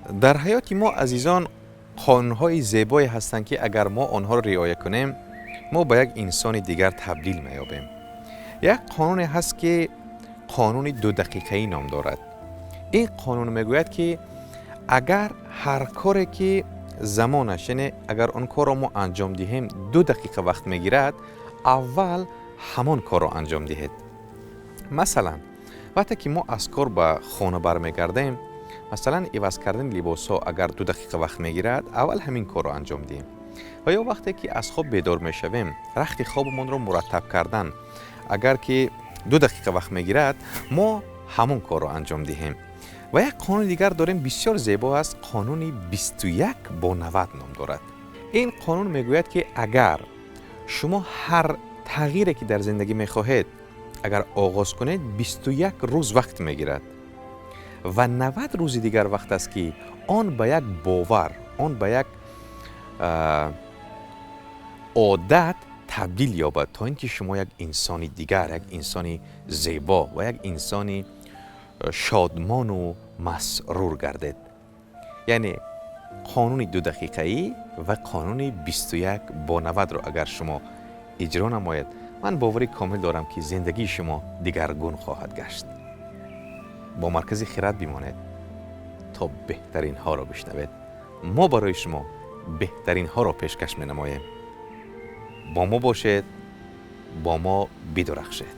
Дар ҳаёти мо, азизон, қонунҳои зебое ҳастанд, ки агар мо онҳоро риоя кунем, мо ба як инсони дигар табдил меёбем. Як қонуне ҳаст, ки қонуни дудақиқаӣ ном дорад. Ин қонун мегӯяд, ки агар ҳар коре ки замонаш, яъне агар он корро мо анҷом диҳем, 2 дақиқа вақт мегирад, аввал ҳамон корро анҷом диҳед. Масалан, вақте ки мо аз кор ба хона бармегардем, масалан, иваз кардани либосҳо агар 2 дақиқа вақт мегирад, аввал ҳамин корро анҷом диҳем. Ва ё вақте ки аз хоб бедор мешавем, рахти хобамонро мураттаб кардан агар ки 2 дақиқа вақт мегирад, мо ҳамон корро анҷом диҳем. Ва як қонуни дигар дорем, бисёр зебо аст, қонуни 21 бо 90 ном дорад. Ин қонун мегӯяд, ки агар шумо ҳар тағйире ки дар зиндагӣ мехоҳед, агар оғоз кунед, 21 рӯз вақт мегирад ва 90 рӯзи дигар вақт аст, ки он ба як бовар, он ба як одат табдил ёбад, то ин ки шумо як инсони дигар, як инсони зебо ва як инсони шодмону масрур гардед. Яъне қонуни дудақиқаӣ ва қонуни 21 бо 90-ро агар шумо иҷро намоед, ман боварӣ комил дорам, ки зиндагии шумо дигаргун хоҳад гашт. Бо Маркази Хирад бимонед, то беҳтаринҳоро бишнавед. Мо барои шумо беҳтаринҳоро пешкаш менамоем. Бо мо бошед, бо мо бидурахшед.